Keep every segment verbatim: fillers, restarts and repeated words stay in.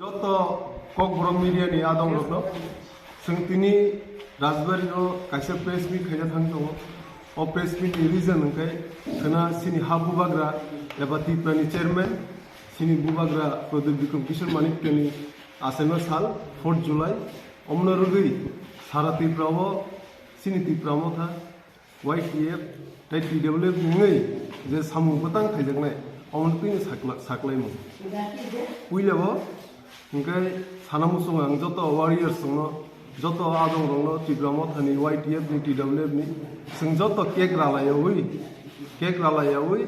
Joto Kokborok media ni adong rokno, chwng tini Rajbari o kaisa press meet khaina thang tongo. O press meet ni reason hwnkhe khwna chini ha bubagra eba Tipra ni chairman, chini bubagra Pradyot Bikram Kishore Manikya ni achaima sal fourth July, omono rwgwi sara Tipra o chini Tipra Motha, Y T F tei T W F ni wngwi je samung bwtang khaijaknai, omono twino sakla-, saklaimung. Puila bo hwnkhe sana muchungo ang joto warriors rokno, joto adong rokno, Tipra Mothani, Y T F ni, T W F ni, chwng joto cake ralaiyawi, cake ralaiyawi,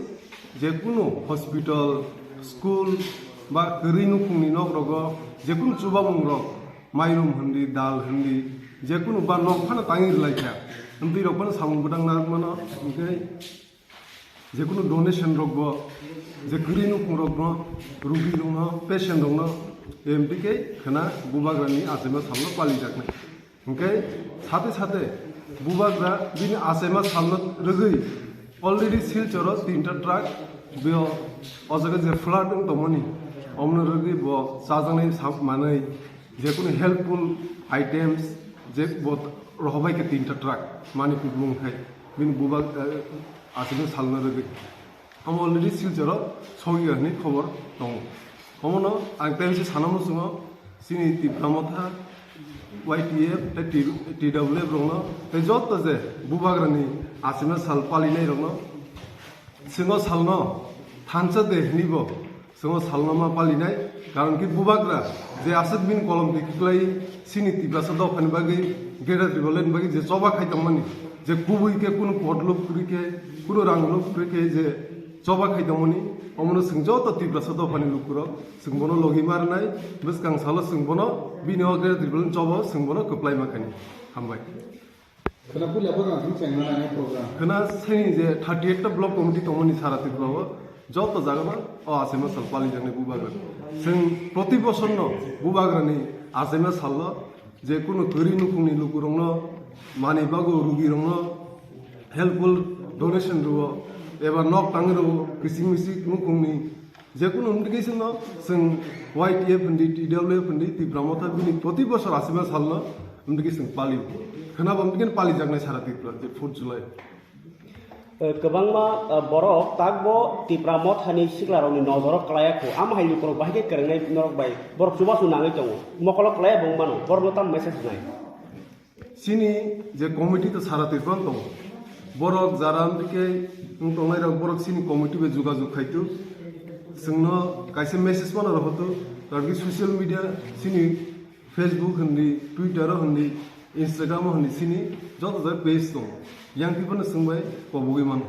jekunu hospital, school ba kwrwi nukhungni nok rogo jekunu chubamung rok, mairum hindi, dal hindi, jekunu ba nok phano tangwi rwlaikha. Amtwi rok phano samung bwtang narwkmano, hwnkhe jekunu donation rokbo, je kwrwi nukhung rokno, rugi rokno, patient rokno, M T K khwna bubagrani achaima salno palijaknai. Hwnkhe sate sate bubagra bini achaima salno rwgwi already Silchoro tinta truck, bo o jaga je flood wng tongmani, omono rwgwi bo chajaknai sa-, manwi, jekunu helpful items je bo rohorbai khe tinta truck Manipur mung khai bini bubag, eh, achaima salno rwgwi. Omo already Silchoro sogwi hwnwi khobor tongo. Omono ang tei se sana muchungo, chini Tipra Motha, Y T F tei T-, T W F rokno tei joto je bubagrani achaima sal palinai rokno, chwng o salno thansa de hwnwi bo chwng o salno ma palinai, karon khe bubagra je aswk bini kolom twi kwklai chini Tiprasa dophani bagwi, Greater Tipraland bagwi je choba khai tongmani, je kubui khe kunu pot luk kwrwi khe, kunu rang luk kwrwi khe je choba khai tongmani, omono chwng joto Tiprasa dophani lukurok chwng bono logi ma rwnai, bwskang salo chwng bono bini o Greater Tipraland choba o chwng bono kwplai ma khainai. Hambai. Khwna puila bo rang thung chengna nai program. Khwna seni je thirty eight ta block committee tongmani sara Tripura o joto jaga no o achaima sal palijaknai bubagra. Chwng proti bosor no bubagrani achaima sal no je kunu kwrwi nukhungni lukurokno manwi bagwi rugirokno helpful donation rwo eba nok tangwi rwo, kising mising nukhungni jekunu notification no chwng Y T F hindi, T W F hindi, Tipra Motha bini proti bosor achaima salno notification pali. Khwnabo notification palijaknai sara Tripura je fourth July. Eh, kwbangma, eh, borok takbo Tipra Mothani siklarokni nojoro klaiya kho. Amo hai lukurok bahai khe kwrwngnai norok bai. Borok chubachu nangwi tongo. Mokolo klaiya bo wng mano. Borokno tamo message rwnai? Chini je committee to sara Tripura tongo. Borok jara amtike wng tongnai rok borok chini committee bai jogajog khai tu. Chwngno kaisa message mano rohotu. Karon ki social media chini Facebook hindi, Twitter o hindi, Instagram o hindi chini joto jai page tongo. Yang people no swngbai kobogwi mano.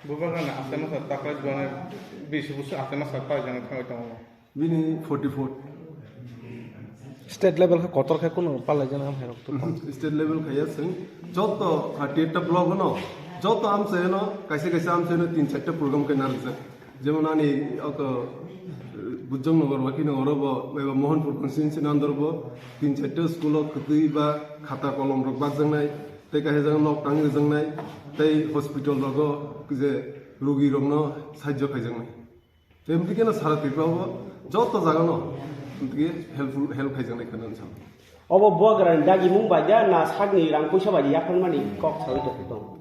Bubagrani achaima sal taklai jone bisi busu achaima sal palijaknai thangwi tongo. Bini forty four. State level khe kotor khe kunu palaijana ham hai rok to. State level khaiya chwng joto thirty eight ta block no, joto amchaino kaisa kaisa amchaino tin char ta program khe narwkjak. Jemon ani oko, eh, Bujong Nagar, Waki Nagar bo, eba Mohanpur constituency ni under bo, tin char ta school o kwtwi ba khata kolom rok bakjaknai, tei kaisa jaga nok tangwi rwjaknai, tei hospital rogo je rugi rokno sahajyo khaijaknai. Tei amtwi khe no sara Tripura o joto jaga no amtwi khe helpful, help khaijaknai kheno wngsa. Obo bubagrani dagimung bai da na sakni rang puisa bai yaphangmani kok sawi tong tong?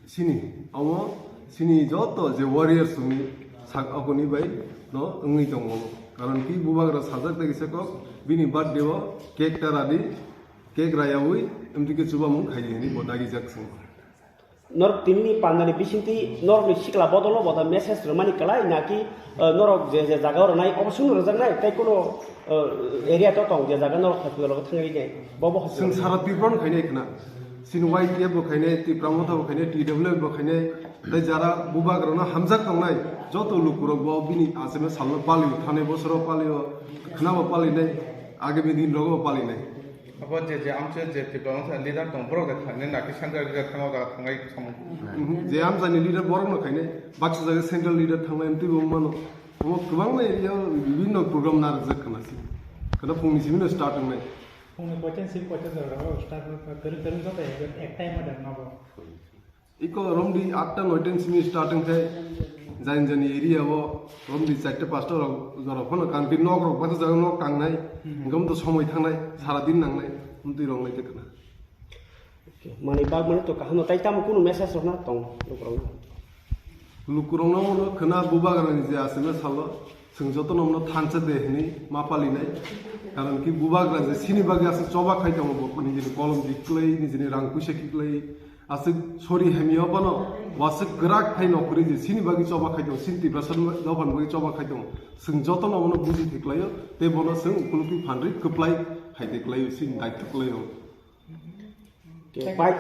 Sini, omo sini joto je warriors ni sak akoni bai no wngwi tongo omo. Karon ki bubagra sajak dagi se kok bini birthday o cake ta radi, cake rayawi amtwi khe chubamung khaidi hini bo dagi jak sung. Norok tinini pandani bisingtwi norokni sikla bodolo bo da message rwmani kwlai naki, eh, norok je je jaga o rwnai obo chwngno rwjaknai tei kuno, eh, area to tong je jaga norok hospital o thangwi nai bobo hospital. Chwng sara Tripura no khainai khna. Chini Y T F bo khainai, Tipra Motha bo khainai, T W F bo khainai, tei jara bubagrano hamjak tongnai joto lukurok bo bini achaima salno palio, thani bosoro palio, khna bo palinai, agami din rogo bo palinai. Abo je, je amchai je Tipra Motha leader tong, borok de thangni naki central leader thangma jaga thangnai samung. Mhm. Je amchaini leader borok no khainai, baksa jaga central leader thangnai, amtwi bo wngmano. Omo kwbangma area o bibinno program narwkjak khna se. Khna phungni simi no start wngnai. Phungni koitan simi koitan jora o start wngnai, kwrwng kwrwng joto ek, ek time o da nogo. Iko romdi atta noita ni simi start wngkhai. Jani jani area o romdi charta pasta rok jora phano kangti nok rok bata jaga nok tangnai, hingke omto somoi thangnai, sara din nangnai, omtwi rok nai khe khna. Okay, mani bak mani to kaham no tai tamo kunu message rok na tong lukurok na. Lukurok no no khna bubagra ni je aswk salo, chwng joto no no thansa de hini ma palinai. Karon ki bubagra je sini bagwi aswk choba khai tongo bo nijini kolom di kwlai, nijini rang puisa ki kwlai, aswk sori hemi o bono waswk kwrak khai no kwrwi je sini bagwi choba khai tongo, sini Tiprasa dophani bagwi choba khai tongo. Chwng joto no no buji thik lai o, tei bono chwng ukulukwi phanrwi kwplai hai de kwlai o, sini daitwk kwlai o. Ke pai-,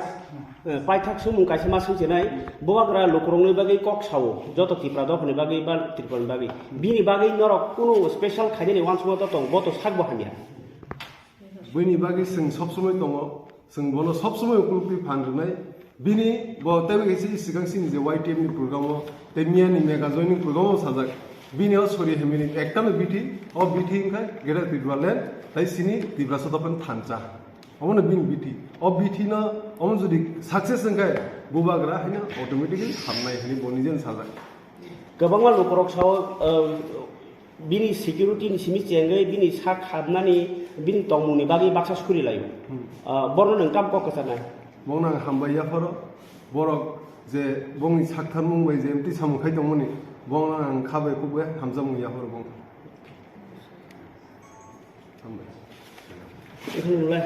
eh, paithak sumung kaisa ma swngchinai, bubagra lukurokni bagwi kok sao, joto Tipra dophani bagwi ba Tripurani bagwi. Bini bagwi norok kunu special khainani uansukma to tong, bo to sakbo hamya. Bini bagwi chwng sob somoi tongo, chwng bono sob somoi ukulukwi phan rwnai. Bini bo teibo kaisa swkang sini je Y T F ni program o, tei miya ni mega joining program o sajak. Bini o sori hemini ekta no bithi, o bithi wngkha Greater Tipraland, tei sini Tiprasa dophani thansa. Omono bini bithi. O bithi no omo jodi success wngkha, bubagra haino automatically hamnai hini bo nijeni sajak. Kwbangma lukurok sao, uh, bini security ni simi chengwi bini sak habnani, bini tongmungni bagwi baksa suri laio. Hmm. Uh, borno nwng tam kok kwcharnai? Bongno ang hambai yapharo, borok je bongni saktharmung bai je emti samung khai tongmani, bongno ang khabai khukbai hamjakmung yapharo bongno. Hambai. Ekhano nulai.